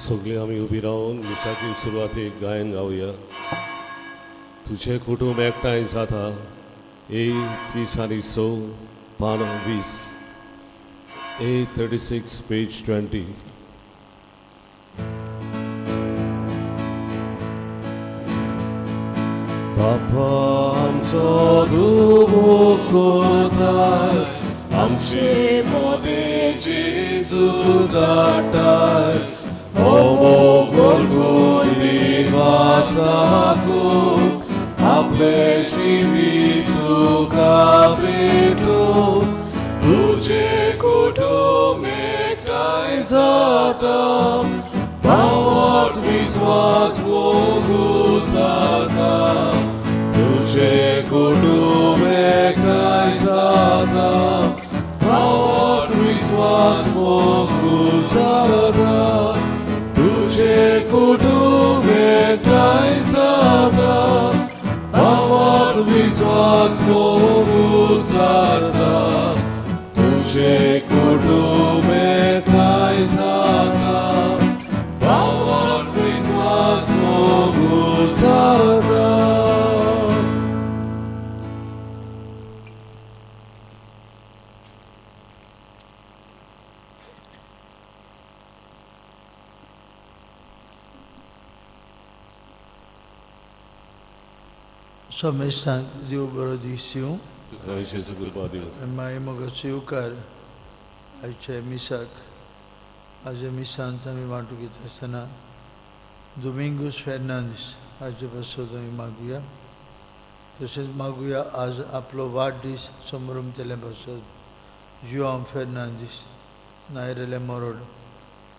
सगळीं आमी उबी रावन मिसाची सुरवातेक गायन गावया. तुजें कुटूंब एकठांय जाता. ए 36, पान 20. A 36, page 20. बापा आमचो दुबो करताय, आमचे मोदें जेजू काडटाय. हो मोग वासाकू आपले जिवीत तुका भेटू. तुझे कुटुंब एकठांय जाता, भावार्थ विस्वास मोगू जाता. तुझे कुटुंब एकठांय जाता, भावार्थ विस्वास मोगू जाता. तुझे कुटुंब एकठांय जाता, भावार्थ विस्वास मोगू जाता. तुझे कुटुंब एकठांय जाता, भावार्थ विस्वास मोगू जाता. समेस्तांक देव बरो दीस दिवं. तुका जेजू कृपा दिवं. मागीर मोगाचो स्विकार आयच्या मिसाक. आयच्या मिसांत आमी वांटू घेता आसतना दोमिंगूस फेर्नांदीस हाचे पासत आमी मागुया. तशेंच मागुया आज आपलो वाडदीस संभ्रमतले पासत जुआंव फेर्नांदीस नायरेले मरोड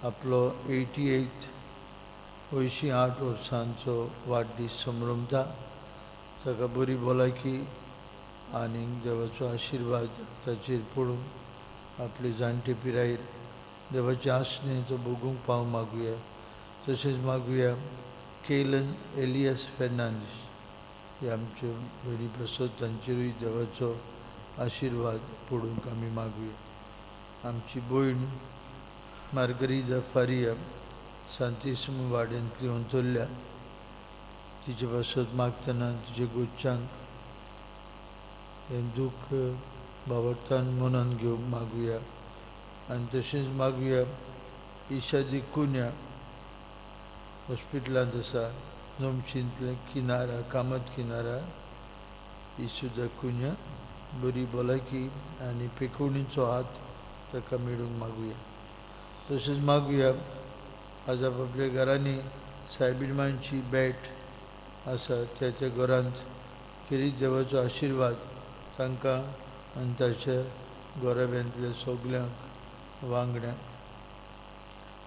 आपलो 88 88 वर्सांचो वाडदीस संभ्रमता. ताका बरी भलायकी आनी देवाचो आशिर्वाद ताचेर पडून आपले जाणटे पिरायेर देवाचें आसणें तो भोगूंक पाव मागुया. तशेंच मागुया केलन एलियस फेर्नांदीस हे आमचे भयणी पासत तांचेरूय देवाचो आशिर्वाद पडूंक आमी मागुया. आमची भयण मार्गरिदा फारिया सांतिस्म वाड्यांतली अंतरल्या, तिचे पासत मागतना तिचे गोच्चांक हें दूख बाबडतान मनान घेवंक मागुया. आनी तशेंच मागुया इशा दी कुन्या हॉस्पिटलांत आसा, नमशींतलें किनारा कामत किनारा इसुदा कुन्या बरी भलायकी आनी पेकोवणीचो हात ताका मेळूंक मागुया. तशेंच मागुया आज आपल्या घरांनी सायबिलमांची भेट आसा, त्या घरांत खेरीत देवाचो आशिर्वाद तांकां आनी ताच्या घराब्यांतल्या सगल्यांक वांगड्यांक.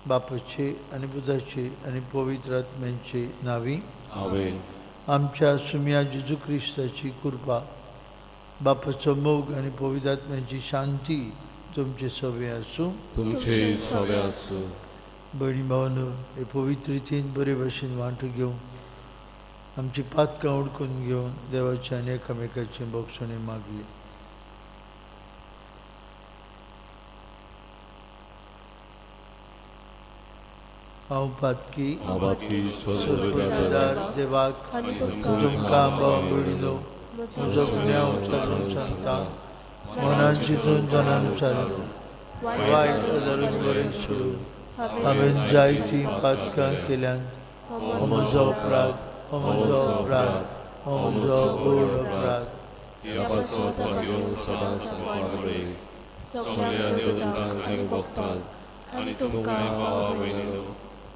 बापाचे आनी पुताचे आनी पवित्र आत्म्यांचे नांवी. आमेन. आमच्या सुम्या जेजू क्रिस्ताची कृपा, बापाचो मोग आनी पवित्र आत्म्याची शांती तुमचे सवे आसूं. तुमचे सवे आसूं. भयणी भावांनो, हे पवित्र रितीन बरे भशेन वांटू घेवन आमची पातकां उडकून घेवन देवाचे आनी एकामेकाचे भोगसणे मागुया. हांव पातकी. आबादकी. सर्वदार देवाक आनी तुमकां तुमकां भाव भयणीनो म्हजो गुन्यांव सांगून सांगता. मनान चिंतून जनान चालू वायट गजालीन बरें सोडून हांवें जायतीं पातकां केल्यांत. हो म्हजो अपराध, हो म्हजो अपराध, हो म्हजो व्हड अपराध. ह्या पासत घेवन सदांच मुखार सगळ्या देवतांक आनी भक्तांक आनी तुमकां भावा भयणीनो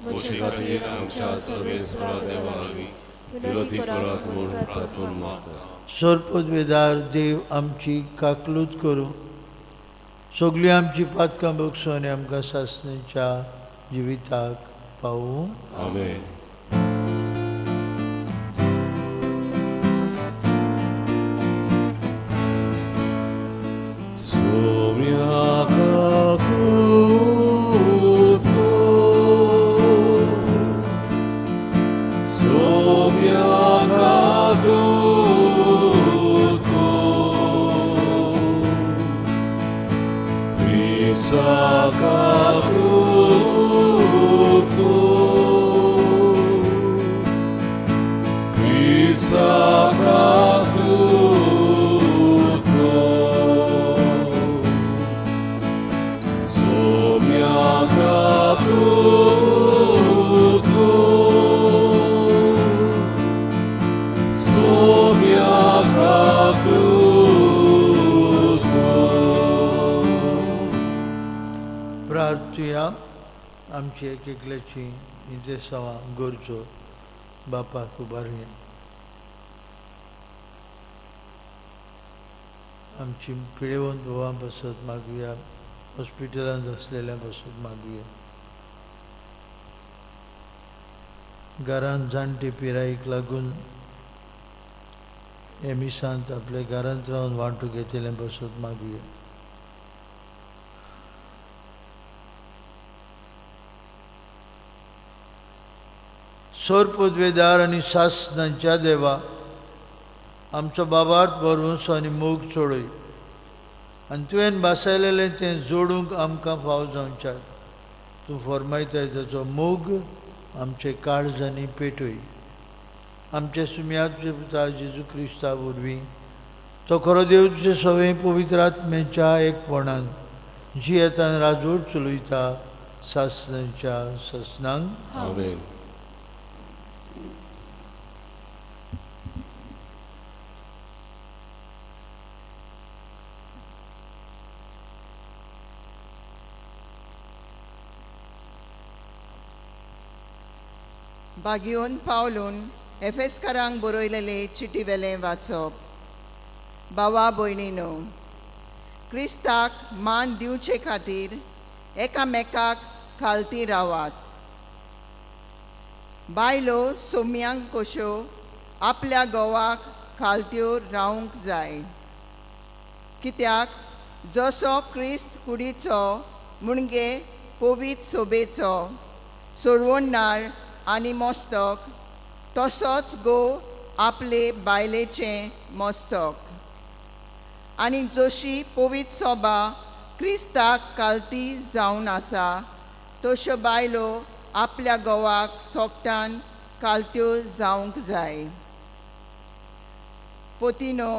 म्हजे खातीर आमच्या सर्वेस्परा देवा लागीं विनंती करात म्हूण प्रार्थना मागता. सर्पदवेदार देव आमची काकलूत करूं, सगळीं आमची पातकां बगसूं आनी आमकां सासणेच्या जिविताक पावूं. आमेन. सोम्या काकूत कर, सोम्या काकूत कर, क्रिस्ता काकूत. प्रार्थुया. आमची एक एकल्याची इंतेसांवां गरजो बापाक उबारुया. आमची पिडेवंत भावां पासत मागुया, हॉस्पिटलांत आसलेल्या पासत मागुया, घरांत जाणटे पिरायेक लागून हे मिसांत आपल्या घरांत रावन वांटू घेतल्या पासत मागुया. सोर पदवेदार आनी सासनांच्या देवा, आमचो बाबार्थ भरवंसो आनी मोग चडय आनी तुवें भासायलेलें तें जोडूंक आमकां फाव जावच्याक तूं फॉर्मायताय ताचो मोग आमचे काळजांनी पेटय. आमचे सुम्याचे पुता जेजू क्रिस्ता वरवीं तो खरो देव तुजे सगळें पवित्र आत्म्याच्या एकपणान जियेतान राजवट चलयता सासनाच्या सासनांक. आमेन. बागियोन पावलून एफेस्कारांक बरयलेले चिटी वेलें वाचप. बावा भयणीनो, क्रिस्ताक मान दिवचे खातीर एकामेकाक खालती रावात. बायलो सोम्यांक कश्यो आपल्या घोवाक खालत्यो रावंक जाय, कित्याक जसो क्रिस्त कुडीचो मुणगे पवित्र सोबेचो सोडवणदार आनी मस्तक, तसोच घोव आपले बायलेचें मस्तक. आनी जशी पवित्र सोबा क्रिस्ताक कालती जावन आसा, तश्यो बायलो आपल्या घोवाक सोगटान कालत्यो जावंक जाय. पोतिनो,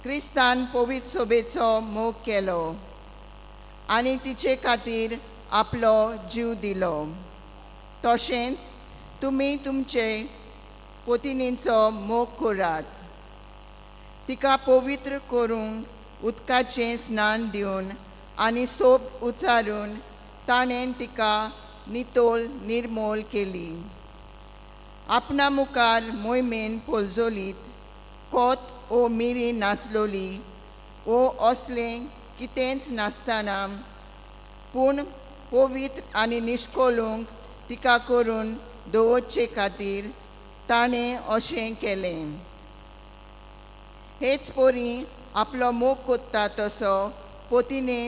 क्रिस्तान पवित्र सोबेचो मोग केलो आनी तिचे खातीर आपलो जीव दिलो, तशेंच तुमी तुमचे पोतिनीचो मोग करात. तिका पवित्र करूंक उदकाचें स्नान दिवन आनी सोप उचारून ताणें तिका नितोल निर्मोल केली. आपणा मुखार मोहिमेन पोलजोलीत कोत ओ मिरी नासलोली ओ असलें कितेंच नासतना, पूण पवित्र आनी निश्कोलूंक तिका करून दवरचे खातीर ताणें अशें केलें. हेच परी आपलो मोग कोत्ता तसो पोतीने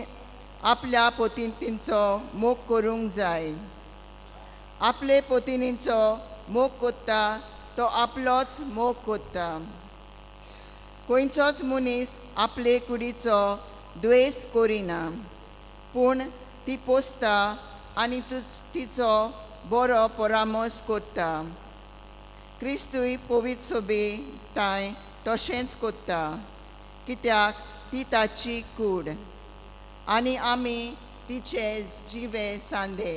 आपल्या पोतिनीचो मोग करूंक जाय. आपले पोतिनीचो मोग कोत्ता तो आपलोच मोग कोत्ता. खंयचोच मनीस आपले कुडीचो द्वेस करिना, पूण ती पोसता आनी तिचो बरो परामर्श करता. क्रिस्तूय पवित्र सोबे तांय तशेंच कोत्ता, कित्याक ती ताची कूड आनी आमी तिचे जिवे सांदे.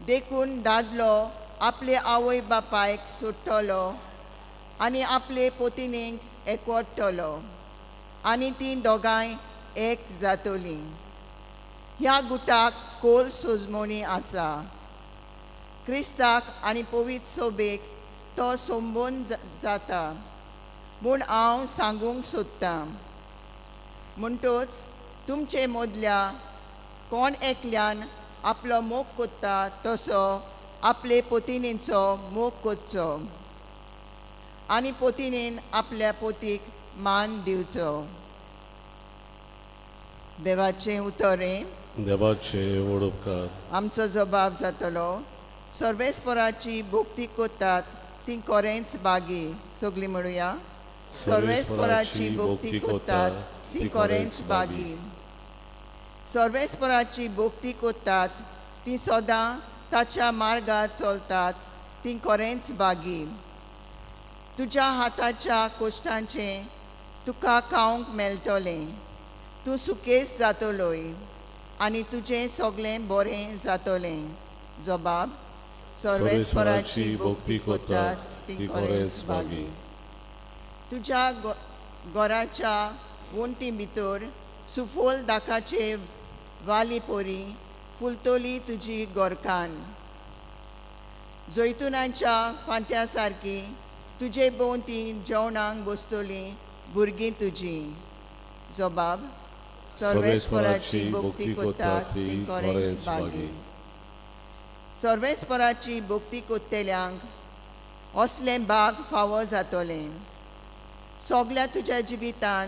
देखून दादलो आपले आवय बापायक सोडटलो आनी आपले पोतिनीक एकवटतलो आनी तीं दोगांय एक जातलीं. ह्या गुटाक खोल सोजमणी आसा. क्रिस्ताक आनी पवित्र सोबेक तो सोंबून जाता म्हूण हांव सांगूंक सोदतां. म्हणटच तुमचे मदल्या कोण एकल्यान आपलो मोग कोत्ता तसो आपले पोतिनीचो मोग कोत्चो आनी पोतिनीन आपल्या पोतीक मान दिवचो. देवाचें उतर हें. देवाचे व्हड उपकार. आमचो जबाब जातलो. सर्वेस्पराची भक्ती कोत्तात ती कोरेंच बागी. सगळीं म्हणुया, सर्वेस्पराची भक्ती कोत्तात ती कोरेंच बागी. सर्वेस्पराची भक्ती कोत्तात ती सदां ताच्या मार्गार चलतात ती खरेंच बागी. तुज्या हाताच्या कोश्टांचें तुका खावंक मेळटलें. तूं सुकेस जातलोय आनी तुजें सगळें बरें जातलें. जबाब सर्वेस्पराची भक्ती करतात ती खरेंच भागी. तुज्या घराच्या वण्टी भितर सुफोल दाकाचे वाली पोरी फुलतली तुजी गोरकान. जैतुनाच्या फांत्या सारकी तुजे भोंवती जेवणाक बसतली भुरगीं तुजी. जबाब सर्वेस्पराची भक्ती करतात ती खरेंच भागी. सर्वेस्पराची भक्ती करतल्यांक असलें भाग फावो जातलें. सगल्या तुज्या जिवितान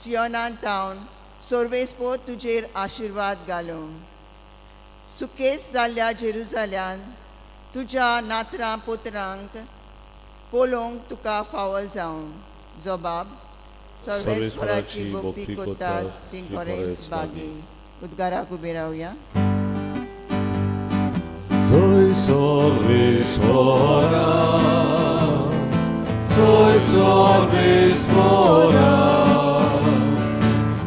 सियोनान तावन सर्वेस्पोर तुजेर आशिर्वाद घालूं. सुकेस जाल्ल्या जेरुजाल्यान तुज्या नातरां पोतरांक पळोवंक तुका फावो जावं. जबाब सर्वेस्पराची भक्ती करतात ती खरेंच भागी. उद्गाराक उबी रावया. Soy सर्वेस्परा, soy सर्वेस्परा,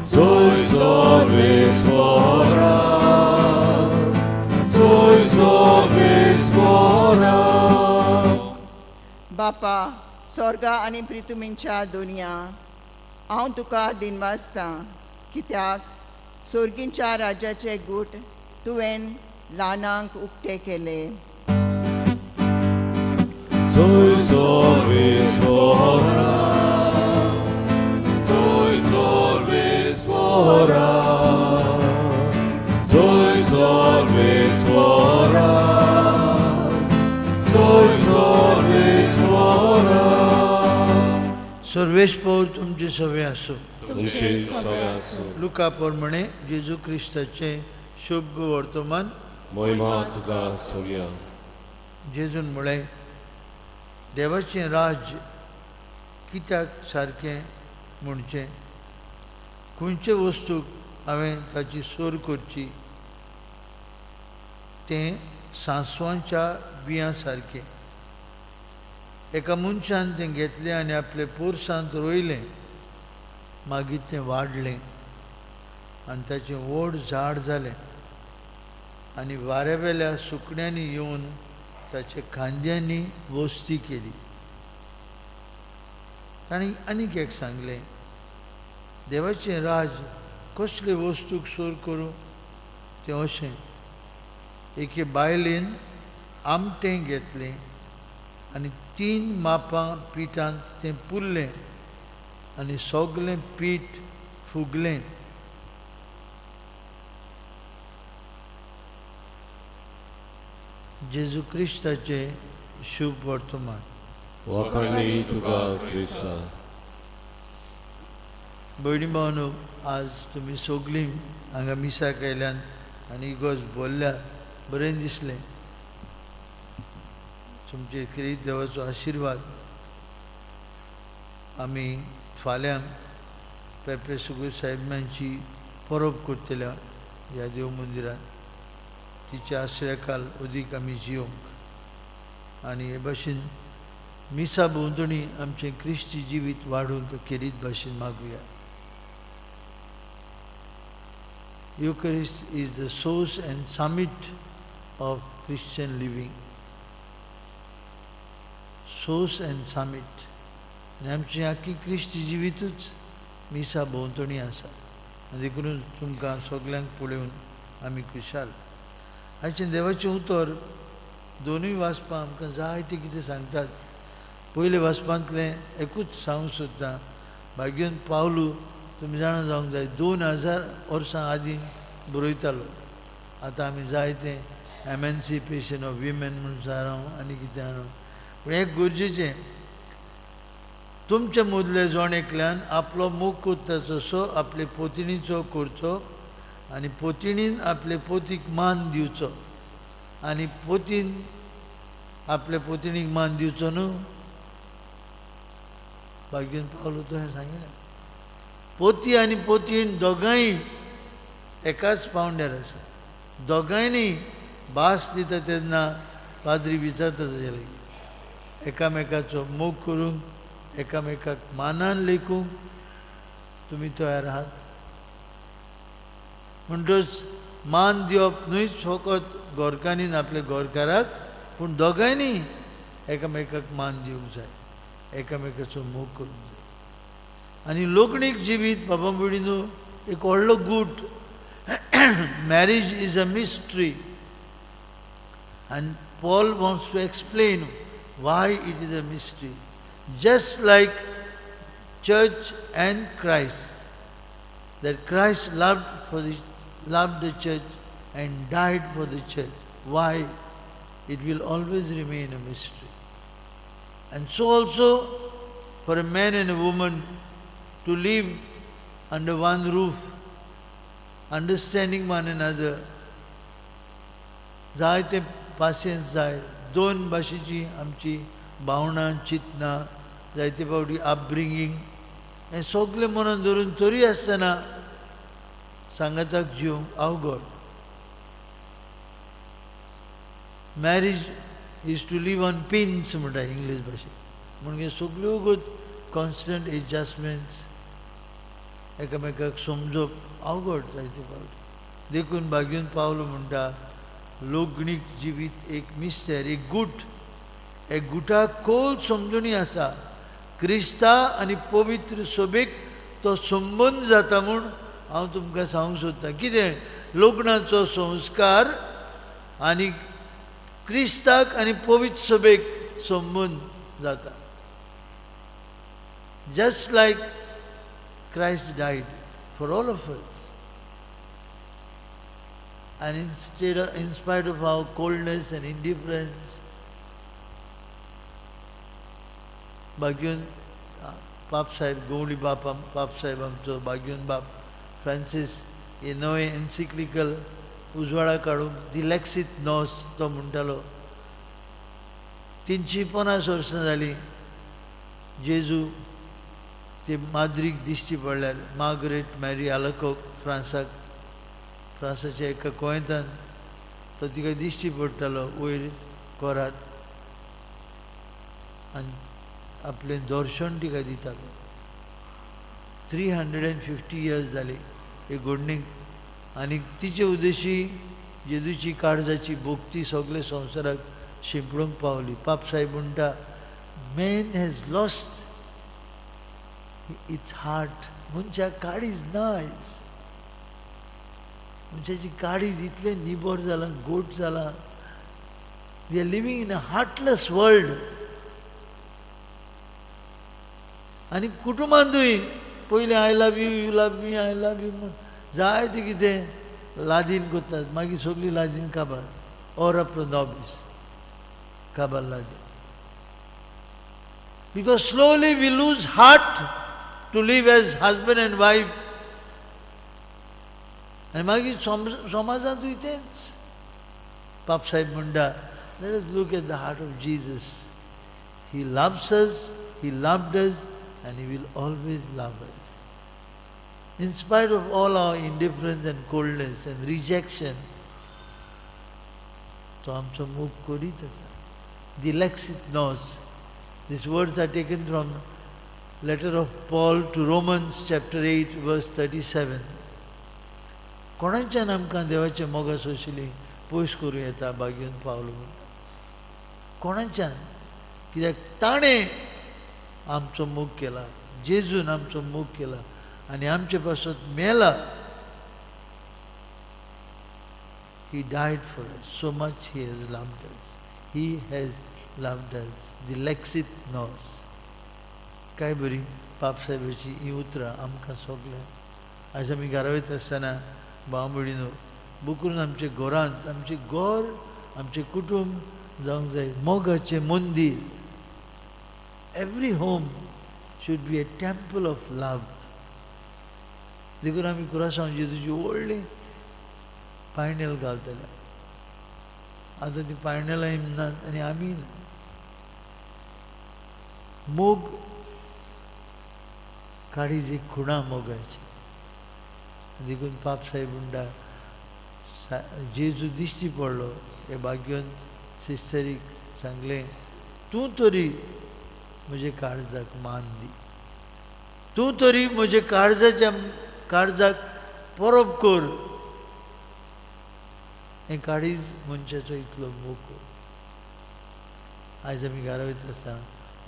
soy सर्वेस्परा, soy सर्वेस्परा. बापा स्वर्गा आनी प्रितुमींच्या दुनिया, हांव तुका दिनवासतां कित्याक सोर्गींच्या राज्याचे गूट तुवें ल्हानांक उक्ते केले. Soy सर्वेस्परा, soy सर्वेस्परा, soy सर्वेस्परा, soy सर्वेस्परा. सर्वेस्पोर तुमचे सवे आसूं. तुमचे सगळे आसूं. लुका प्रमाणे जेजू क्रिस्ताचें शुभ वर्तमान. महिमा तुका सगळ्या. जेजून म्हळें, देवाचें राज्य कित्याक सारकें म्हणचें? खंयचे वस्तूक हांवें ताची सोर करची? तें सांसवांच्या बियां सारकें. एका मनशान तें घेतलें आनी आपले पोरसांत रोयलें. मागीर तें वाडलें आनी ताचें व्हड झाड जालें आनी वाऱ्यावेल्या सुकण्यांनी येवन ताच्या खांद्यांनी वस्ती केली. तांणी आनीक एक सांगलें, देवाचें राज कसले वस्तूक सोर करूं? तें अशें, एके बायलेन आमटें घेतलें आनी 3 मापां पिठांत तें पुरलें आनी सगलें पीठ फुगलें. जेजू क्रिस्ताचें शुभ वर्तमान. वाखाणणी तुका क्रिस्ता. भयणी भावनो, आज तुमी सगळीं हांगा मिसाक आयल्यान आनी इगोर्ज भरल्या, बरें दिसलें. तुमचे क्रिस्त देवाचो आशिर्वाद. आमी फाल्यां पेपे सुगूर साहेबांची परब करतले ह्या देव मंदिरांत. तिच्या आश्रयाखाल अदीक आमी जियोंक आनी हे भाशेन मिसा भोंवतणी आमचें क्रिस्ती जिवीत वाडोवंक खेरीत भाशेन मागुया. Eucharist is the source and summit of Christian living. Source and summit. आनी आमचें आख्खी क्रिस्ती जिवीतूच मिसा भोंवतणी आसा. आनी देखून तुमकां सगल्यांक पळोवन आमी खुशाल. आयचें देवाचें उतर दोनूय वाचपां आमकां जायतें कितें सांगतात. पयलें वाचपांतलें एकूच सांगूंक सोदता, भाग्योन पावलू तुमी जाणा जावंक जाय 2000 वर्सां आदीं बरयतालो. आतां आमी जायतें एमेन्सिपेशन ऑफ विमेन म्हूण जाणा आनी कितें जाणा, पूण एक गरजेचें, तुमचे मदले जण एकल्यान आपलो मोग करता तसो आपले पोतिणीचो करचो आनी पोतिणीन आपले पोतीक मान दिवचो आनी पोतीन आपले पोतिणीक मान दिवचो न्हू. भाग्योन पावलो तुवें सांगिल्लें, पोती आनी पोतीण दोगांय एकाच पावंड्यार आसा. दोगांयनी भास दिता तेन्ना पाद्री विचारता ताजे लागीं एकामेकाचो मोग करूंक, एकामेकाक मानान लेखूंक तुमी तयार आहात. म्हणटच मान दिवप न्हूच फकत गोरकांनी आपल्या गोरकाराक, पूण दोगांयनी एकामेकाक मान दिवंक जाय, एकामेकाचो मोग करूंक जाय. आनी लोकणीक जिवीत बाबा भयणीनो एक व्हडलो गूट. Marriage is a mystery and Paul wants to explain why it is a mystery. Just like church and Christ, that Christ loved the church and died for the church. Why? It will always remain a mystery. And so also for a man and a woman to live under one roof, understanding one another, जायते पासियेंस जाय. दोन भाशेची आमची भावनां, चिंतनां, जायते फावटी अपब्रिंगींग, हें सगळें मनान धरून तरी आसतना सांगाताक जिवंक अवघड. Marriage is to live on pins म्हणटा इंग्लीश भाशेन. म्हणजे सगल्यो गत कॉन्स्टंट एडजस्टमेंट्स, एकामेकाक समजप अवघड जायते फावटी. देखून बागीन पावलो म्हणटा, लोगणीक जिवीत एक मिस्तेर, एक गूट. एक गुटाक खोल समजणी आसा. क्रिस्ता आनी पवित्र सभेक तो संबंद जाता म्हूण हांव तुमकां सांगूंक सोदतां. कितें लग्नाचो संस्कार आनी क्रिस्ताक आनी पवित्र सभेक संबंद जाता. Just like Christ died for all of us, and in spite of our coldness and indifference, बागयून बापसाहेब गवळी बाप, बापसाहेब आमचो बागयून बाप फ्रांसीस हे नवें एन्सिक्लिकल उजवाडा काडूंक दिलॅक्सीत नोस तो म्हणटालो. 350 वर्सां जालीं जेजू ते माद्रीक दिश्टी पडल्यार, मार्गरेट मॅरी आलकोक, फ्रांसाक, फ्रांसाच्या एका कोयतान तो तिका दिश्टी पडटालो वयर कोरात आनी आपलें दर्शन तिका दितालो. 350 इयर्स जाली हे घडणीक आनी तिचे उद्देशी जेजूची काळजाची भक्ती सगळे संवसाराक शिंपडूंक पावली. पापसाहेब म्हणटा, man has lost its heart. मनशाक काळीज ना आयज. मनशाची काळीज इतलें निबर जालां, गोट जालां. We are living in a heartless world. आनी कुटुंबांतूय पयलीं I love you, you love me, I love you म्हूण जायतें कितें लादीन करतात. मागीर सगळी लादीन काबार, ओरा प्रो नॉबीस, काबार लादीन. Because slowly we lose heart to live as husband and wife. आनी मागीर समाजांतूय तेंच. बापसाहेब म्हणटा, let us look at the heart of Jesus. He loves us, he loved us, and he will always love us. In spite of all our indifference and coldness and rejection, तो आमचो मोग करीत आसा. Dilexit nos. These words are taken from letter of Paul to Romans chapter 8 verse 37. कोणाच्यान आमकां देवाच्या मोगा सोंशिल्ली पयस करूं येता? बागेवन पावलो म्हणटा, कोणाच्यान? कित्याक ताणें आमचो मोग केला, जेजून आमचो मोग केला आनी आमचे पासत मेला. He died for us. So much he has loved us. He has loved us. Dilexit nos. काय बरी पापसाहेबाची ही उतरां आमकां सगळ्यांक. आयज आमी घरा वयता आसतना भाव भयणीनो, बुकरून आमच्या घरांत, आमचें घर, आमचें कुटूंब जावंक जाय मोगाचें मंदीर. Every home should be a temple of love. देखून आमी कुरासांव जेजूची व्हडली पायणेल घालतले. आतां ती पायणेलां नात आनी आमी ना. मोग काळीज एक खुणा मोगाची. देखून पापसाहेब म्हणटा, जेजू दिश्टी पडलो. हे भाग्यवंत सिस्टरीक सांगलें, तूं तरी म्हजे काळजाक मान दी, तूं तरी म्हजे काळजाच्या काळजाक परब कर. हें काळीज मनशाचो इतलो मोग. आयज आमी घरा वयता आसतना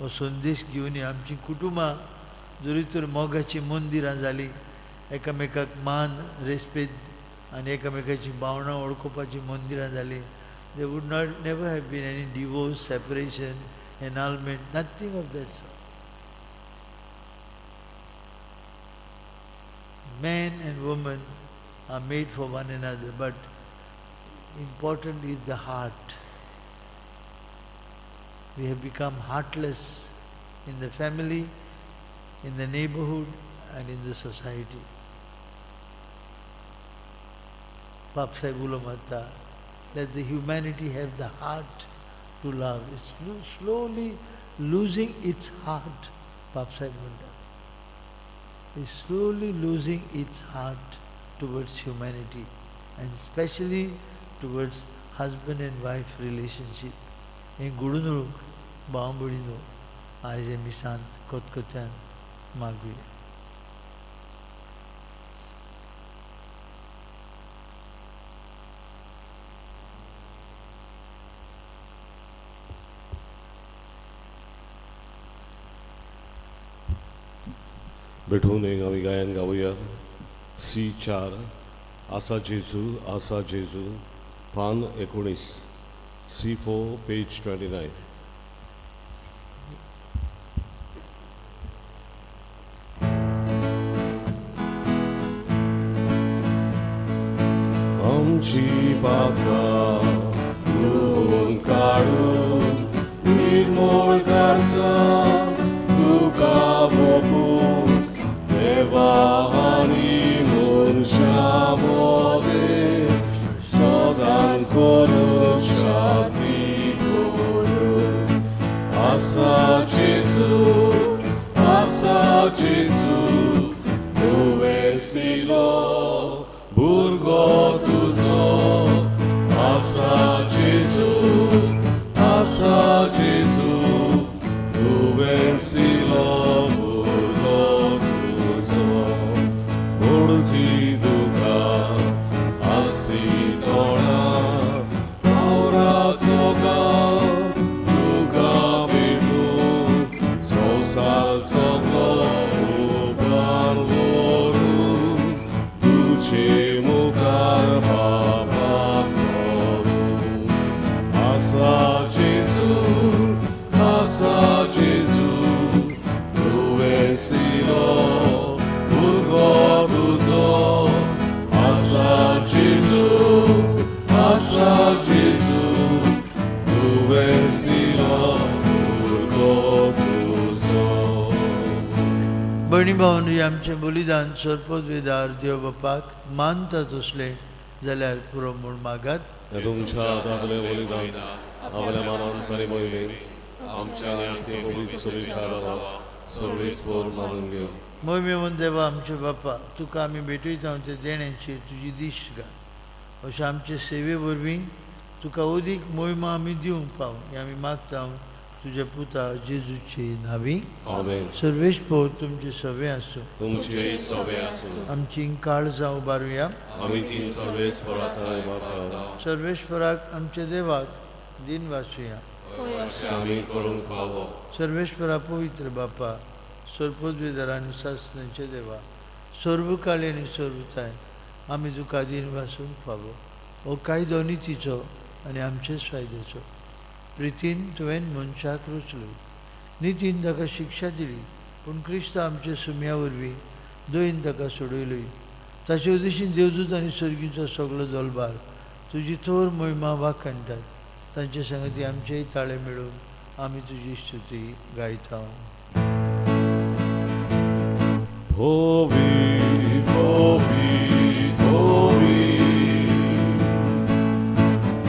हो संदेश घेवन आमचीं कुटुंबां जरी तर मोगाचीं मंदिरां जालीं, एकामेकाक मान रेस्पेद आनी एकामेकाचीं भावनां वळखुपाचीं मंदिरां जालीं, there would not never have been any divorce, separation, annulment, nothing of that sort. Man and woman are made for one another, but important is the heart. We have become heartless in the family, in the neighborhood, and in the society. Pap Sahib उलो मारता, let the humanity have the heart to love. It's slowly losing its heart, Pap Sahib म्हणटा. It's slowly losing its heart towards humanity, and especially towards husband and wife relationship. हें घडून उरूंक भाव भयणीनो आयज हे मिसांत खतखत्यान मागुया. भेटून एक आमी गायन गावया. सी 4 आसा जेजू आसा जेजू, पान 19, C4 page 29. आमची पापा धुवून काडून निर्मोळ करचा तुका मोगूंक देवा आनी मनशा मदें सदां करूंक शांती करूंक. आसा जेजू आसा जेजू, तुवेंच दिलो भुरगो तुजो. आसा जेजू आसा जेजू, तुवेंच दिलो भुरगो तुजो. उडती दुकां आसती तोंडा पावराचो गांव तुका भेटूंक संवसार सगलो उपकार व्हरूंक तुजे मुखार बाबा करूंक. आसा जेजू आसा जेजू, तुवेंच दिलो भुरगो तुजो. आसा जेजू आसा जेजू, तुवेंच दिलो भुरगो तुजो. भयणी भावांनो, आमचें बलिदान सरपदवेदार देव बापाक मानता तसलें जाल्यार पुरो म्हूण मागात. हें तुमच्या हातांतलें बलिदान आपल्या मानान तरी मोहिमेन आमच्या आनी पवित्र सर्वेस्पर मानून घेवं. मोहिमेवन देवा आमचे बापा, तुका आमी भेटयता ते देण्याची तुजी दिश्ट घाल, अशें आमचे सेवे वरवीं तुका अदीक मोहिमा आमी दिवंक पाव हें आमी मागता तुज्या पुता जेजूचे नांवी. आमेन. सर्वेस्पर तुमचे सवे आसूं. तुमचे सवे आसूं. आमची काळजां उबारुया. आमी ती सर्वेस्परा थंय बापा. सर्वेस्पराक आमच्या देवाक दिन वाचुया. आमी करूंक फावो. सर्वेस्परा पवित्र बापा, सर्वपदवीधर आनी शासनाचे देवा, सर्वकाळी आनी सर्वताय आमी तुका दिन वाचूंक फावो. हो कायदो नितीचो आनी आमचेच फायद्याचो. प्रितीन तुवें मनशाक रचलो, नितीन ताका शिक्षा दिली, पूण क्रिस्त आमच्या सुम्या वरवीं दयेन ताका सोडयलोय. ताचे उदेशीन देवदूत आनी सर्गीचो सगलो दलबार तुजी थोर मोहिमा वाखाणटात. तांचे संगती आमचेय ताळे मेळून आमी तुजी स्तुती गायता. Holy, holy, holy,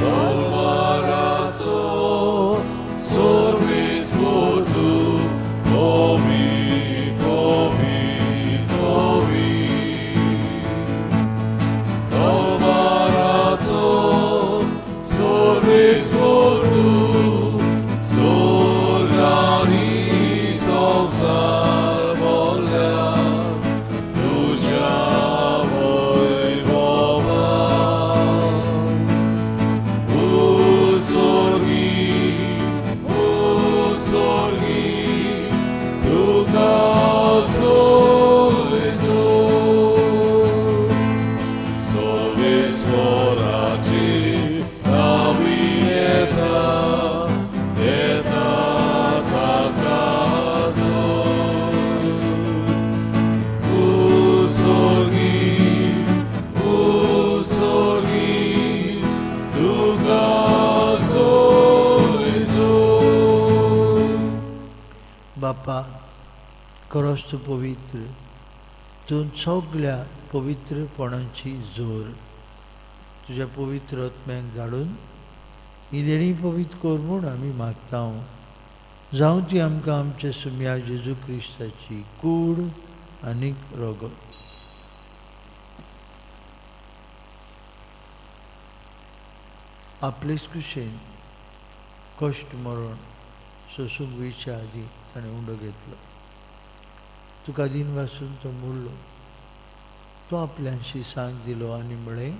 दरबाराचो सर्वेस्पर तूं, holy, holy, holy, दरबाराचो पोराची नावी येता येता ताका सोड. उसोगी उसोगी तुका सोय सोड. बापा खरोच तूं पवित्र तूं सगल्या पवित्रपणाची जोर तुज्या पवित्र आत्म्याक धाडून ही देणी पवित्र कर म्हूण आमी मागता जावं ती आमकां आमच्या सुम्या जेजू क्रिस्ताची कूड आनी रगत. आपलेच कुशेन कश्ट मरण सोसूंक वयच्या आदीं ताणें उंडो घेतलो. तुका दिन वासून तो मोडलो. तो आपल्यांशी सांग दिलो आनी म्हळें,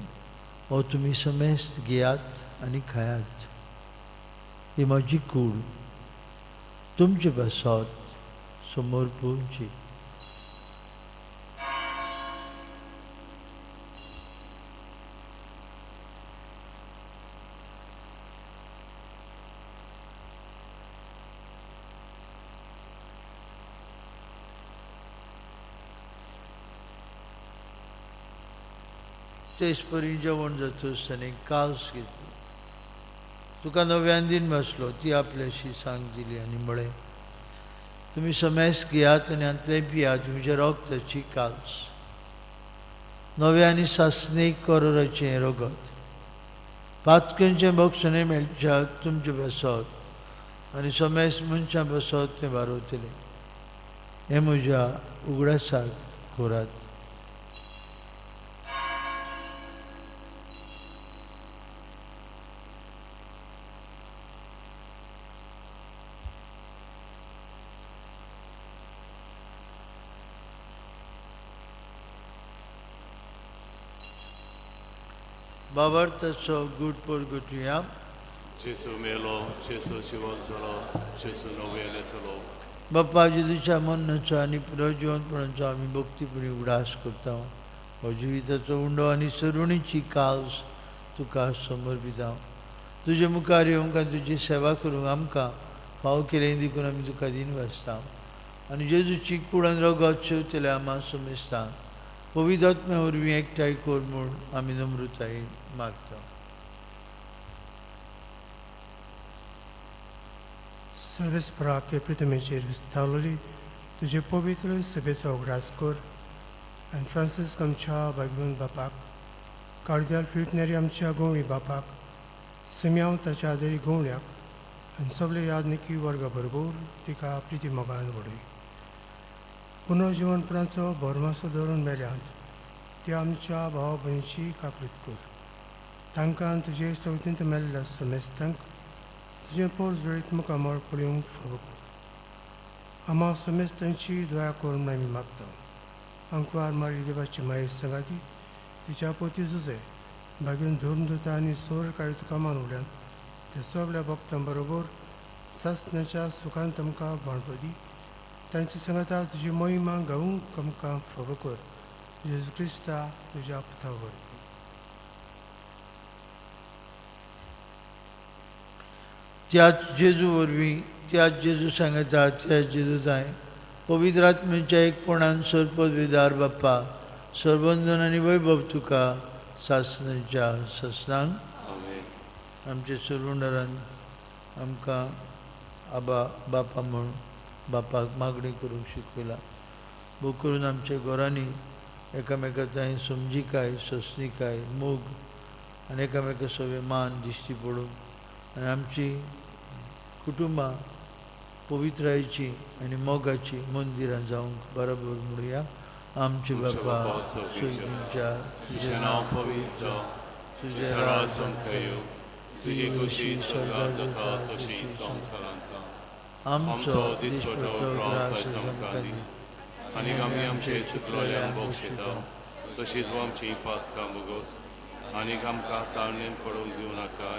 हो तुमी समेस्त घेयात आनी खायात, ही म्हजी कूड तुमचे पासत समोर पोवची. तेच परी जेवण जातूच ताणें कास घेतलो. तुका नव्यान दिन बसलो ती आपल्याशी सांग दिली आनी म्हळें, तुमी समेस्त घेयात आनी हांतलें पियात, तुमच्या रगताची कास नव्या आनी सासणीक करोराचें रगत पातकेंचें बक्षणें मेळच्या तुमचे बसत आनी समेस्त मनशां बसत तें बारवतलें. हें म्हज्या उगडासाक कोरात. बाबार्थाचो गूट परगटुया. जेसू मेलो, जेसू जिवन जालो, जेसू नव्यान येतलो. बाप्पा जेजूच्या मरणाचो आनी पुनर्जिवनपणाचो आमी भक्तीपणी उगडास करता. हो जिविताचो उंडो आनी सरुणीची कास तुका समर्पिता. तुजे मुखार येवंक आनी तुजी सेवा करूंक आमकां फाव केलें देखून आमी तुका दिन वाचता आनी जेजूची कुडान रगत शेवतले आमा समेस्ता पवित्र आत्म्या वरवीं एकठांय कर म्हूण आमी नम्रतायेन मागता. सर्वेस्परा प्रितमेचेर विस्तावली तुजे पवित्र सभेचो उगडास कर आनी फ्रांसीस आमच्या भाग्यवंत बापाक, कार्दियाल फिलिप आमच्या गवळी बापाक, सिम्यांव ताच्या आदेरी गवण्याक आनी सगळे यादनिकी वर्गा बरोबर तिका प्रिती मोगान वडय. पुनर्जिवनपणाचो भरमासो धरून मेल्यांत त्या आमच्या भाव भयणीची काकृत कर. तांकां तुजे चवथींत मेल्ल्या समेस्तांक तुजें पोर जुळीत मुखामळ पळोवंक फावो कर. आमा समेस्तांची दया करून आमी मागता. अंकवार मारी देवाची मायेर सांगाती तिच्या पोती जुजे भागून धरून धुता आनी सोर काळी तुका मानवल्यात त्या सगळ्या भक्तां बरोबर सासण्याच्या सुखान तुमकां बाणपदी तांची सांगाता तुजी महिमा गावूंक आमकां फावो कर. जेजू क्रिस्ता तुज्या पुता वरवीं. त्याच जेजू वरवीं, त्याच जेजू सांगता, त्याच जेजू जाय पवित्र आत्म्याच्या एकपणान सरपदविदार बाप्पा सर्वंदन आनी वैभव तुका सासणाच्या सासणांक. आमेन. आमचे सरवंडरान आमकां आबा बापा म्हूण बापाक मागणी करूंक शिकयला. भोव करून आमच्या घरांनी एकामेका तांय समजिकाय, सोंसणिकाय, मोग आनी एकामेका सगळे मान दिश्टी पडून आनी आमची कुटुंबां पवित्रायेची आनी मोगाची मंदिरां जावंक बरोबर म्हणुया. आमचे बापा स्वर्गीच्या, तुजें नांव पवित्र जावं, तुजें तुजें राज राज आमकां येवं, तुजी खुशी स्वर्गात जाता तशी संवसारांत जावं. आमचो आमचो दिसपटो ग्रास आयज आमकां दी आनी आमी आमचे चुकलोल्यांक बक्षिता तशीच आमची पातकां भोगोस आनी आमकां ताळणेन पडूंक दिवं नाका,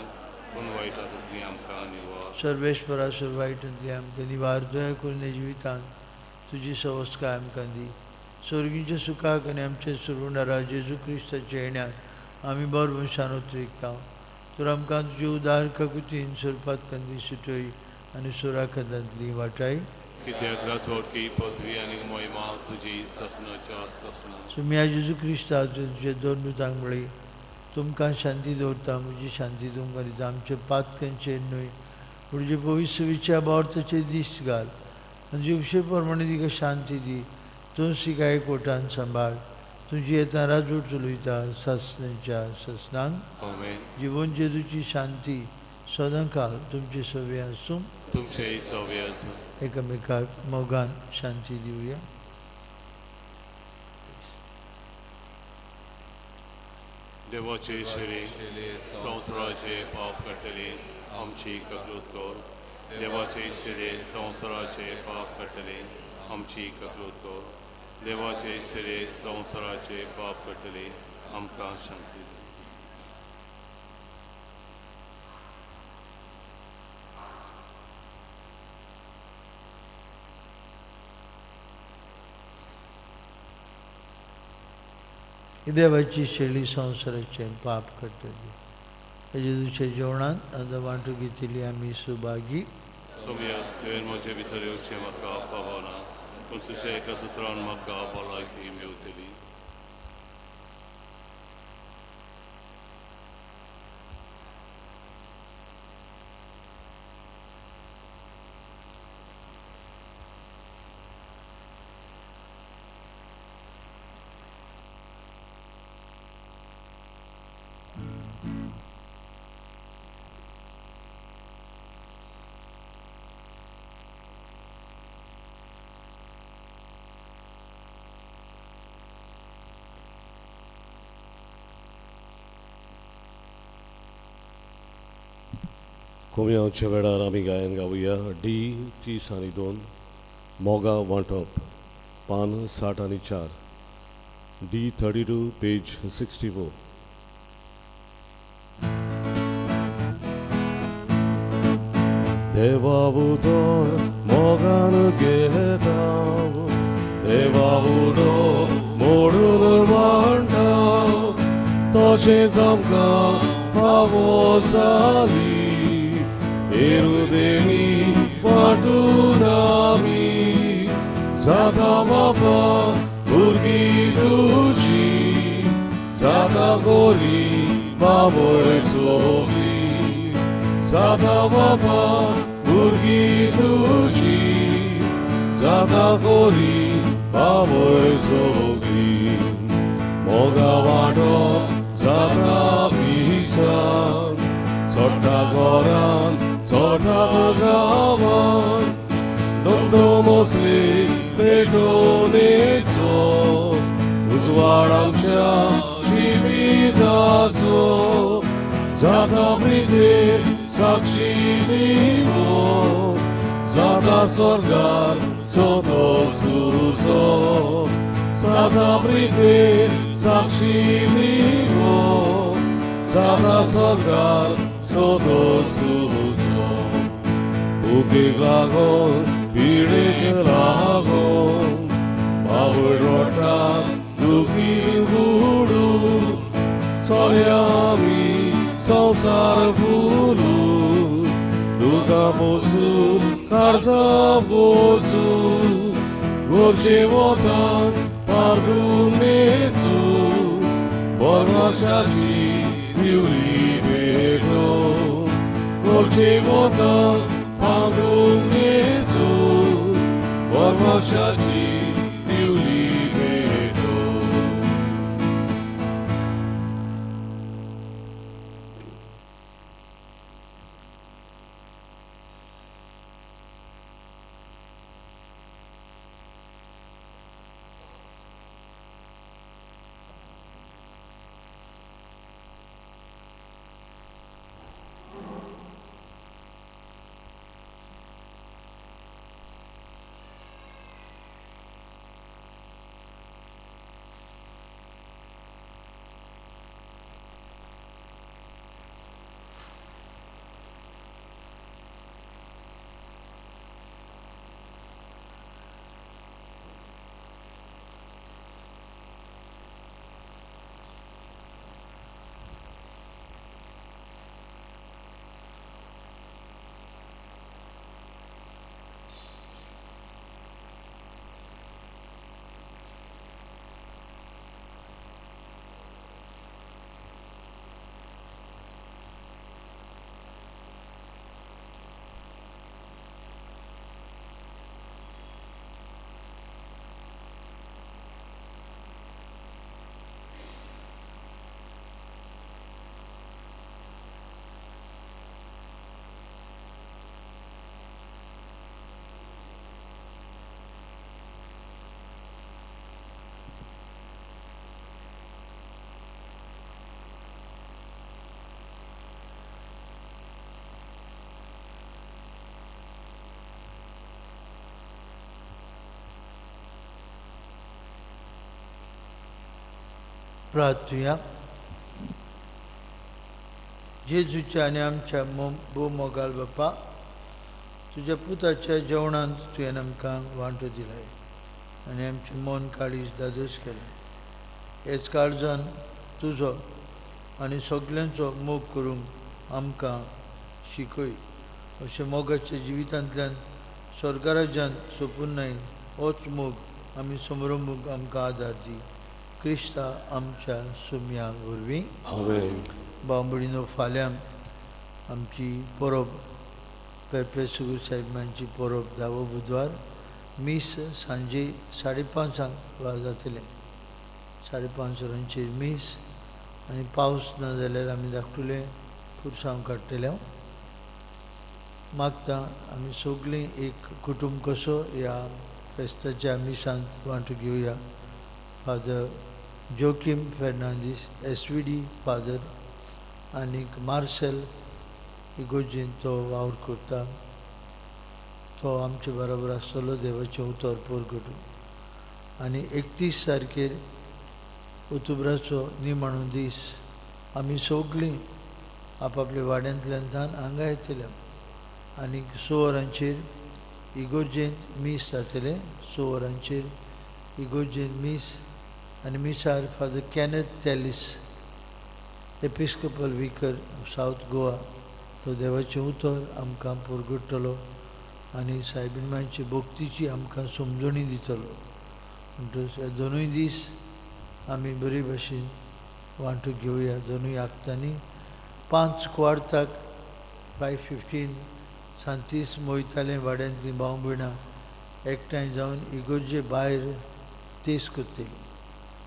पूण वायटांतली आमकां निवार. सर्वेस्परा सर्वायटंतली आमकां निवार. दया करून ह्या जिवितांत तुजी सवस्काय आमकां दी. स्वर्गीच्या सुखाक आनी आमच्या सुरुंडारा जेजू क्रिस्ताच्या येण्याक आमी बरो मनशान उतरिकता तर आमकां तुजे उदार काकुतीन सोरपात कंदी सुटय आनी सुराखदांतली वाटाय. कित्याक राजवटकी पदवी आनी मोहिमा तुजी सासणाच्या सासणा. सुम्या जेजू क्रिस्ता तुजे दोन दुतांक म्हळी तुमकां शांती दवरता म्हजी शांती तुमकां दिता. आमचे पातकांचेर न्हय पूण जे पवित्र बोर्थाचेर दीस घाल आनी जिवशे प्रमाणे तिका शांती दी. तूं तिका एकवटान सांबाळ. तुजी येता राजवट चलयता सासणाच्या सासणांक. आमेन. जिवन जेजूची शांती सदांकाल तुमचे सवे आसूं. तुमचेय सवे आसूं. एकामेकाक मोगान शांती दिवया. देवाचे शरीर संवसाराचे पाप काडटले आमची ककलूत कर. देवाचे शरीर संवसाराचे पाप काडटले आमची ककलूत कर. देवाचे शरीर संवसाराचे पाप काडटले आमकां शांती दी. देवाची शेळी संवसाराचें पाप काडटली. जेजूच्या जेवणांत आतां वांटू घेतिल्ली आमी सुभागी. सोम्या तुवें म्हजे भितर येवचें म्हाका फावना पूण तुज्या एका सुत्रान म्हाका भलायकी मेवतली. कोम्यांच्या वेळार आमी गायन गावया डी 30 आनी 2 मोगा वांटप पान 60 आनी 4 डी 32 पेज 64. देवावुदोर मोगान घेताव देवावुडो मोडून वांटाव तशेंच आमकां फावो जाली एरुदेणी वांटून आमी जाता बापा भुरगीं तुजी जाता गोरी बाबळ सोबी जाता बापा भुरगीं तुजी जाता गोरी बाबळ सोबी मोगा वांटो जाता पिसान सोडटा घरान सोडटा गांवान दोमोसली पेटोनेचो उजवाड आमच्या जिविताचो जाता प्रितेर साक्षी दिवो जाता स्वर्गार सोदोस तुजो जाता प्रितेर साक्षी दिवो जाता स्वर्गार सोदोस तुजो. भुकेक लागोन पिडेक लागोन बावड रोटाक दुखी बुडून चलया आमी संवसार फुलून दुकां पोसून काळजां पोसून गोरचे वतान पारगून न्हेसून बरमाशाची दिवली पेटोवन गोरचे वतान पांगरून न्हेसून बरमाशाची दिवली पेटोवन. प्रार्थुया. जेजूच्या आनी आमच्या भोव मोगाल बापा, तुज्या पुताच्या जेवणांत तुवें आमकां वांटो दिलाय आनी आमचें मन काळीज दादोस केलें. हेच काळजान तुजो आनी सगल्यांचो मोग करूंक आमकां शिकय. अशें मोगाच्या जिवितांतल्यान स्वर्गराज्यांत सोंपून नाय होच मोग आमी समरंभूंक आमकां आदार दी. क्रिस्ता आमच्या सुमया वरवीं. आमेन. बांबोळीनो, फाल्यां आमची परब, पेपे सुगूर साहेबांची परब, धावो बुधवार. मीस सांजे 5:30 जातलें. 5:30 वरांचेर मीस आनी पावस ना जाल्यार आमी धाकटुलें पुरसांव काडटले. मागता आमी सगळीं एक कुटूंब कसो ह्या फेस्ताच्या मिसांत वांटो घेवया. Father Joaquim Fernandes SVD father आनीक मार्सेल इगोर्जेंत तो वावर करता, तो आमचे बरोबर आसतलो देवाचें उतर परगटून. आनी 31 तारखेर ओतुब्राचो निमाणो दीस, आमी सगळीं आपापल्या वाड्यांतल्यान थावन हांगा येतले आनी 6 वरांचेर इगोर्जेंत मीस जातलें. 6 वरांचेर इगोर्जेंत मीस आनी मिसार Father Kenneth Telis, Episcopal Vicar South Goa, तो देवाचें उतर आमकां परगट्टलो आनी सायबीण भक्तीची आमकां समजणी दितलो. म्हणटच हे दोनूय दीस आमी बरे भशेन वांटो घेवया दोनूय आक्तांनी. 5:15, 5:15, सांतीस मोयताले वाड्यांतलीं भाव भयणां एकठांय जावन इगोर्जे भायर तेस करतली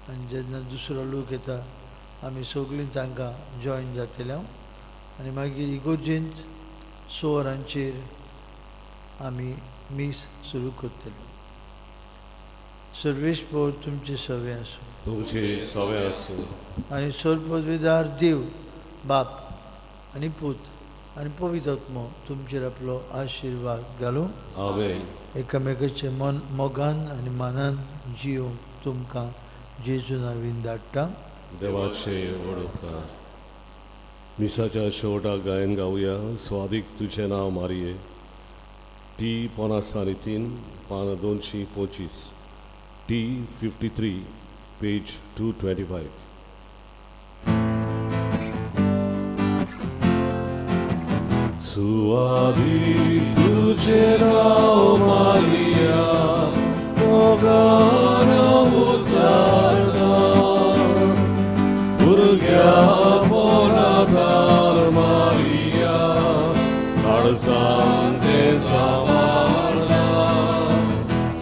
आनी जेन्ना दुसरो लोक येता आमी सगळीं तांकां जॉयन जातले आनी मागीर इगोर्जेंत 6 वरांचेर आमी मीस सुरू करतले. सर्वेस्पोर तुमचे सवे आसूं. तुमचे सवे आसूं. आनी सर्वपदवीदार देव बाप आनी पूत आनी पवित्र आत्मो तुमचेर आपलो आशिर्वाद घालूं. आमेन. एकामेकाचे मन मोगान आनी मानान जियोंक तुमकां जेजू नांवान धाडटा. देवाचे व्हड उपकार. मिसाच्या शेवटाक गायन गावया स्वादीक तुजें नांव मारये. टी 53, पान 225, T 53, page 225. सुवादीक तुजें नांव मारिया, मोगान उचारता, भुरग्या पोरातार मारिया, काळजान तें सांबाळटा.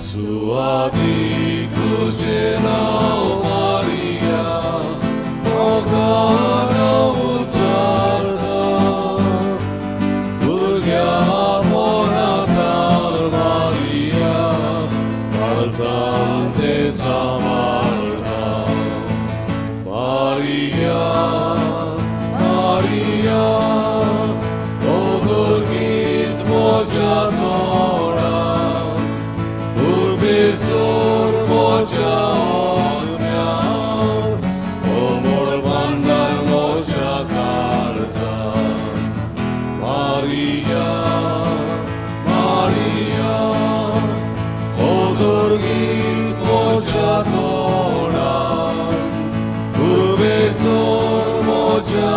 सुवादीक तुजें नांव मारिया, मोगान उचारता, भुरग्या पोरातार मारिया, काळजान तें सांबाळटा. मारिया, मारिया, ओदुर्गीत म्हज्या तोंडान, उर्बेचोर म्हज्या आत्म्यान, अमोल भांडार म्हज्या काळजान. मारिया, मारिया, ओदुर्गीत म्हज्या तोंडान, उर्बेचोर म्हज्या.